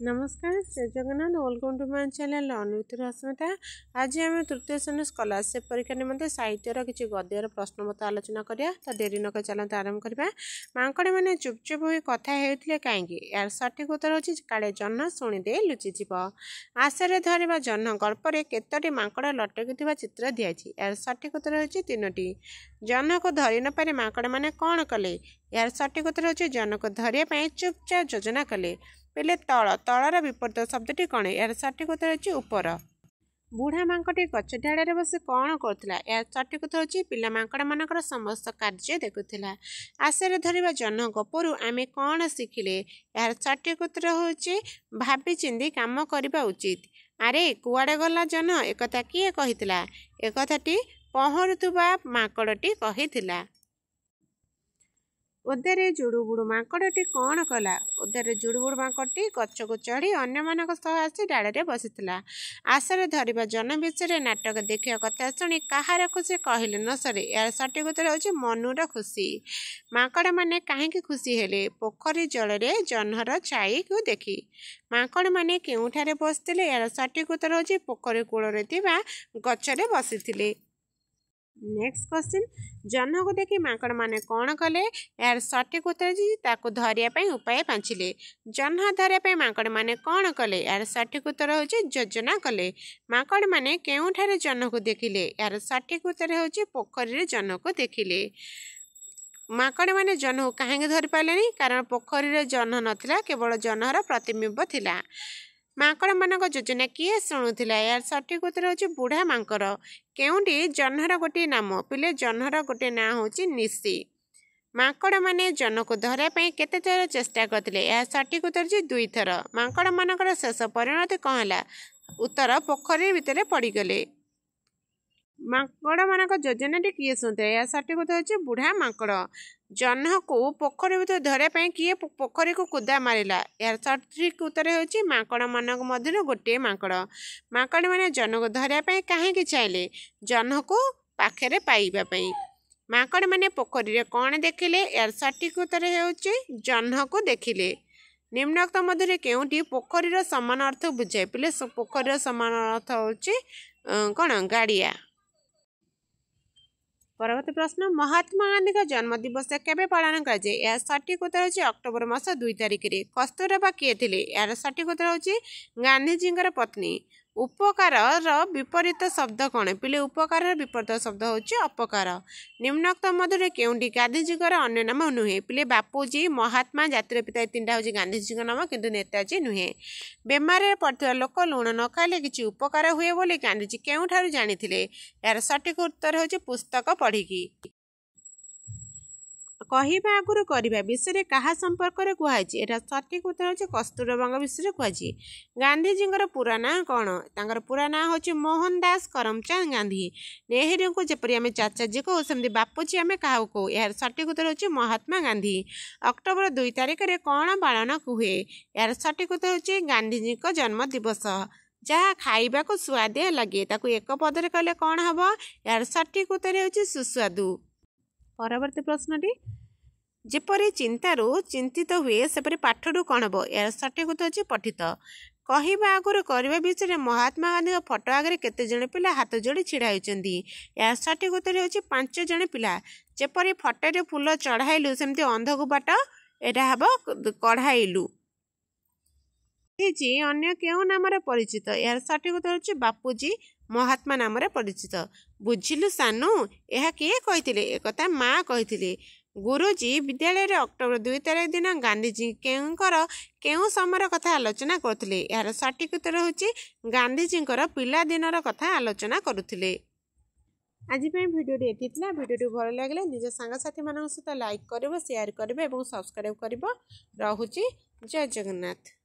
ନମସ୍କାର, ଜୟ Jagannath. Welcome to my channel Learn with Rasmita. ଆଜି ଆମେ ତୃତୀୟ ଶ୍ରେଣୀ ସ୍କଲାରସିପ୍ ପରୀକ୍ଷା ନିମନ୍ତେ ସାହିତ୍ୟର କିଛି ଗଦ୍ୟର ପ୍ରଶ୍ନପତ୍ର ଆଲୋଚନା କରିବା। ତ ଡେରି ନକରି ଚାଲନ୍ତୁ ଆରମ୍ଭ କରିବା। ମାଙ୍କଡ଼ମାନେ ଚୁପଚୁପ୍ ହୋଇ କଥା ହେଉଥିଲେ କାହିଁକି? ଏହାର ସଠିକ୍ ଉତ୍ତର ହେଉଛି, କାଳେ ଜହ୍ନ ଶୁଣିଦେଇ ଲୁଚିଯିବ। ଆଶାରେ ଧରିବା ଜହ୍ନ ଗଳ୍ପରେ କେତୋଟି ମାଙ୍କଡ଼ ଲଟକିଥିବା ଚିତ୍ର ଦିଆଯାଇଛି? ଏହାର ସଠିକ୍ ଉତ୍ତର ହେଉଛି 3ଟି। ଜହ୍ନକୁ ଧରି ନପାରି ମାଙ୍କଡ଼ମାନେ କ'ଣ କଲେ? ଏହାର ସଠିକ୍ ଉତ୍ତର ହେଉଛି, ଜହ୍ନକୁ ଧରିବା ପାଇଁ ଚୁପଚାପ ଯୋଜନା କଲେ। ପିଲେ, ତଳ, ତଳର ବିପରୀତ ଶବ୍ଦଟି କ'ଣ? ଏହାର ସଠିକ୍ ଉତ୍ତର ହେଉଛି ଉପର। ବୁଢ଼ା ମାଙ୍କଡ଼ଟି ଗଛ ଡାଳରେ ବସି କ'ଣ କରୁଥିଲା? ଏହାର ସଠିକ୍ ଉତ୍ତର ହେଉଛି, ପିଲା ମାଙ୍କଡ଼ମାନଙ୍କର ସମସ୍ତ କାର୍ଯ୍ୟ ଦେଖୁଥିଲା। ଆଶାରେ ଧରିବା ଜହ୍ନ ଗପରୁ ଆମେ କ'ଣ ଶିଖିଲେ? ଏହାର ସଠିକ୍ ଉତ୍ତର ହେଉଛି, ଭାବି ଚିନ୍ତି କାମ କରିବା ଉଚିତ। ଆରେ, କୁଆଡ଼େ ଗଲା ଜହ୍ନ, ଏକଥା କିଏ କହିଥିଲା? ଏକଥାଟି ପହଁରୁଥିବା ମାଙ୍କଡ଼ଟି କହିଥିଲା। ଓଦାରେ ଜୁଡ଼ୁବୁଡ଼ୁ ମାଙ୍କଡ଼ଟି କ'ଣ କଲା? ଓଦାରେ ଜୁଡ଼ୁବୁଡ଼ୁ ମାଙ୍କଡ଼ଟି ଗଛକୁ ଚଢ଼ି ଅନ୍ୟମାନଙ୍କ ସହ ଆସି ଡାଳରେ ବସିଥିଲା। ଆଶାରେ ଧରିବା ଜହ୍ନ ବିଷୟରେ ନାଟକ ଦେଖିବା କଥା ଶୁଣି କାହାର ଖୁସି କହିଲେ ନ ସରେ? ଏହାର ସଠିକ୍ ଉତ୍ତର ହେଉଛି ମନୁର ଖୁସି। ମାଙ୍କଡ଼ମାନେ କାହିଁକି ଖୁସି ହେଲେ? ପୋଖରୀ ଜଳରେ ଜହ୍ନର ଛାଇକୁ ଦେଖି। ମାଙ୍କଡ଼ମାନେ କେଉଁଠାରେ ବସିଥିଲେ? ଏହାର ସଠିକ୍ ଉତ୍ତର ହେଉଛି ପୋଖରୀ କୂଳରେ ଥିବା ଗଛରେ ବସିଥିଲେ। ନେକ୍ସଟ କ୍ୱେଶ୍ଚିନ୍, ଜହ୍ନକୁ ଦେଖି ମାଙ୍କଡ଼ମାନେ କ'ଣ କଲେ? ଏହାର ସଠିକ୍ ଉତ୍ତର ହେଉଛି, ତାକୁ ଧରିବା ପାଇଁ ଉପାୟ ପାଞ୍ଚିଲେ। ଜହ୍ନ ଧରିବା ପାଇଁ ମାଙ୍କଡ଼ମାନେ କ'ଣ କଲେ? ଏହାର ସଠିକ୍ ଉତ୍ତର ହେଉଛି ଯୋଜନା କଲେ। ମାଙ୍କଡ଼ମାନେ କେଉଁଠାରେ ଜହ୍ନକୁ ଦେଖିଲେ? ଏହାର ସଠିକ୍ ଉତ୍ତର ହେଉଛି ପୋଖରୀରେ ଜହ୍ନକୁ ଦେଖିଲେ। ମାଙ୍କଡ଼ମାନେ ଜହ୍ନକୁ କାହିଁକି ଧରିପାରିଲେନି? କାରଣ ପୋଖରୀରେ ଜହ୍ନ ନଥିଲା, କେବଳ ଜହ୍ନର ପ୍ରତିବିମ୍ବ ଥିଲା। ମାଙ୍କଡ଼ମାନଙ୍କ ଯୋଜନା କିଏ ଶୁଣୁଥିଲା? ଏହାର ସଠିକ୍ ଉତ୍ତର ହେଉଛି ବୁଢ଼ା ମାଙ୍କଡ଼। କେଉଁଟି ଜହ୍ନର ଗୋଟିଏ ନାମ? ପିଲେ, ଜହ୍ନର ଗୋଟିଏ ନାଁ ହେଉଛି ନିଶି। ମାଙ୍କଡ଼ମାନେ ଜହ୍ନକୁ ଧରିବା ପାଇଁ କେତେ ଥର ଚେଷ୍ଟା କରିଥିଲେ? ଏହା ସଠିକ୍ ଉତ୍ତର ହେଉଛି 2ଥର। ମାଙ୍କଡ଼ମାନଙ୍କର ଶେଷ ପରିଣତି କ'ଣ ହେଲା? ଉତ୍ତର, ପୋଖରୀ ଭିତରେ ପଡ଼ିଗଲେ। ମାଙ୍କଡ଼ମାନଙ୍କ ଯୋଜନାଟି କିଏ ଶୁଣୁଥିଲା? ଏହା ସଠିକ୍ ଉତ୍ତର ହେଉଛି ବୁଢ଼ା ମାଙ୍କଡ଼। ଜହ୍ନକୁ ପୋଖରୀ ଭିତରେ ଧରିବା ପାଇଁ କିଏ ପୋଖରୀକୁ କୁଦା ମାରିଲା? ଏହାର ସଠିକ୍ ଉତ୍ତର ହେଉଛି ମାଙ୍କଡ଼ମାନଙ୍କ ମଧ୍ୟରୁ ଗୋଟିଏ ମାଙ୍କଡ଼। ମାଙ୍କଡ଼ମାନେ ଜହ୍ନକୁ ଧରିବା ପାଇଁ କାହିଁକି ଚାହିଁଲେ? ଜହ୍ନକୁ ପାଖରେ ପାଇବା ପାଇଁ। ମାଙ୍କଡ଼ମାନେ ପୋଖରୀରେ କ'ଣ ଦେଖିଲେ? ଏହାର ସଠିକ୍ ଉତ୍ତର ହେଉଛି ଜହ୍ନକୁ ଦେଖିଲେ। ନିମ୍ନୋକ୍ତ ମଧ୍ୟରେ କେଉଁଟି ପୋଖରୀର ସମାନ ଅର୍ଥ ବୁଝାଏ? ପିଲେ, ପୋଖରୀର ସମାନ ଅର୍ଥ ହେଉଛି କ'ଣ? ଗାଡ଼ିଆ। ପରବର୍ତ୍ତୀ ପ୍ରଶ୍ନ, ମହାତ୍ମା ଗାନ୍ଧୀଙ୍କ ଜନ୍ମଦିବସ କେବେ ପାଳନ କରାଯାଏ? ଏହା ସଠିକ୍ ଉତ୍ତର ହେଉଛି ଅକ୍ଟୋବର ମାସ 2 ତାରିଖରେ। କସ୍ତୁରବା କିଏ ଥିଲେ? ଏହାର ସଠିକ୍ ଉତ୍ତର ହେଉଛି ଗାନ୍ଧିଜୀଙ୍କର ପତ୍ନୀ। ଉପକାରର ବିପରୀତ ଶବ୍ଦ କ'ଣ? ପିଲେ, ଉପକାରର ବିପରୀତ ଶବ୍ଦ ହେଉଛି ଅପକାର। ନିମ୍ନୋକ୍ତ ମଧ୍ୟରେ କେଉଁଟି ଗାନ୍ଧିଜୀଙ୍କର ଅନ୍ୟ ନାମ ନୁହେଁ? ପିଲେ, ବାପୁଜୀ, ମହାତ୍ମା, ଜାତିର ପିତା, ଏ ତିନିଟା ହେଉଛି ଗାନ୍ଧିଜୀଙ୍କ ନାମ, କିନ୍ତୁ ନେତାଜୀ ନୁହେଁ। ବେମାରରେ ପଡ଼ିଥିବା ଲୋକ ଲୁଣ ନ ଖାଇଲେ କିଛି ଉପକାର ହୁଏ ବୋଲି ଗାନ୍ଧିଜୀ କେଉଁଠାରୁ ଜାଣିଥିଲେ? ଏହାର ସଠିକ୍ ଉତ୍ତର ହେଉଛି ପୁସ୍ତକ ପଢ଼ିକି। କହିବା ଆଗରୁ କରିବା ବିଷୟରେ କାହା ସମ୍ପର୍କରେ କୁହାଯାଇଛି? ଏଟା ସଠିକ୍ ଉତ୍ତର ହେଉଛି କସ୍ତୁରବାଙ୍କ ବିଷୟରେ କୁହାଯାଇଛି। ଗାନ୍ଧିଜୀଙ୍କର ପୁରା ନାଁ କ'ଣ? ତାଙ୍କର ପୁରା ନାଁ ହେଉଛି ମୋହନ ଦାସ କରମଚାନ୍ଦ ଗାନ୍ଧୀ। ନେହେରୁଙ୍କୁ ଯେପରି ଆମେ ଚାଚାଜୀ କହୁ, ସେମିତି ବାପୁଜୀ ଆମେ କାହାକୁ କହୁ? ଏହାର ସଠିକ୍ ଉତ୍ତର ହେଉଛି ମହାତ୍ମା ଗାନ୍ଧୀ। ଅକ୍ଟୋବର 2 ତାରିଖରେ କ'ଣ ପାଳନ ହୁଏ? ଏହାର ସଠିକ୍ ଉତ୍ତର ହେଉଛି ଗାନ୍ଧିଜୀଙ୍କ ଜନ୍ମ ଦିବସ। ଯାହା ଖାଇବାକୁ ସୁଆଦିଆ ଲାଗେ ତାକୁ ଏକ ପଦରେ କହିଲେ କ'ଣ ହେବ? ଏହାର ସଠିକ୍ ଉତ୍ତର ହେଉଛି ସୁସ୍ୱାଦୁ। ପରବର୍ତ୍ତୀ ପ୍ରଶ୍ନଟି, ଯେପରି ଚିନ୍ତାରୁ ଚିନ୍ତିତ ହୁଏ, ସେପରି ପାଠରୁ କ'ଣ ହେବ? ଏହାର ସଠିକ୍ ଉତ୍ତର ହେଉଛି ପଠିତ। କହିବା ଆଗରୁ କରିବା ବିଷୟରେ ମହାତ୍ମା ଗାନ୍ଧୀଙ୍କ ଫଟୋ ଆଗରେ କେତେ ଜଣ ପିଲା ହାତ ଯୋଡ଼ି ଛିଡ଼ା ହୋଇଛନ୍ତି? ଏହାର ସଠିକ୍ ଉତ୍ତର ହେଉଛି 5 ଜଣ ପିଲା। ଯେପରି ଫଟୋରେ ଫୁଲ ଚଢ଼ାଇଲୁ, ସେମିତି ଅନ୍ଧକୁ ବାଟ ଏଇଟା ହେବ କଢ଼ାଇଲୁ। ଗାନ୍ଧିଜୀ ଅନ୍ୟ କେଉଁ ନାମରେ ପରିଚିତ? ଏହାର ସଠିକ୍ ଉତ୍ତର ହେଉଛି ବାପୁଜୀ, ମହାତ୍ମା ନାମରେ ପରିଚିତ। ବୁଝିଲୁ ସାନୁ, ଏହା କିଏ କହିଥିଲେ? ଏକଥା ମା କହିଥିଲେ। ଗୁରୁଜୀ ବିଦ୍ୟାଳୟରେ ଅକ୍ଟୋବର 2 ତାରିଖ ଦିନ ଗାନ୍ଧିଜୀଙ୍କର କେଉଁ ସମୟର କଥା ଆଲୋଚନା କରୁଥିଲେ? ଏହାର ସଠିକ୍ ଉତ୍ତର ହେଉଛି ଗାନ୍ଧିଜୀଙ୍କର ପିଲାଦିନର କଥା ଆଲୋଚନା କରୁଥିଲେ। ଆଜି ପାଇଁ ଭିଡ଼ିଓଟି ଏତିକି ଥିଲା। ଭିଡ଼ିଓଟି ଭଲ ଲାଗିଲେ ନିଜ ସାଙ୍ଗସାଥିମାନଙ୍କ ସହିତ ଲାଇକ୍ କରିବ, ସେୟାର କରିବ ଏବଂ ସବସ୍କ୍ରାଇବ୍ କରିବ। ରହୁଛି, ଜୟ ଜଗନ୍ନାଥ।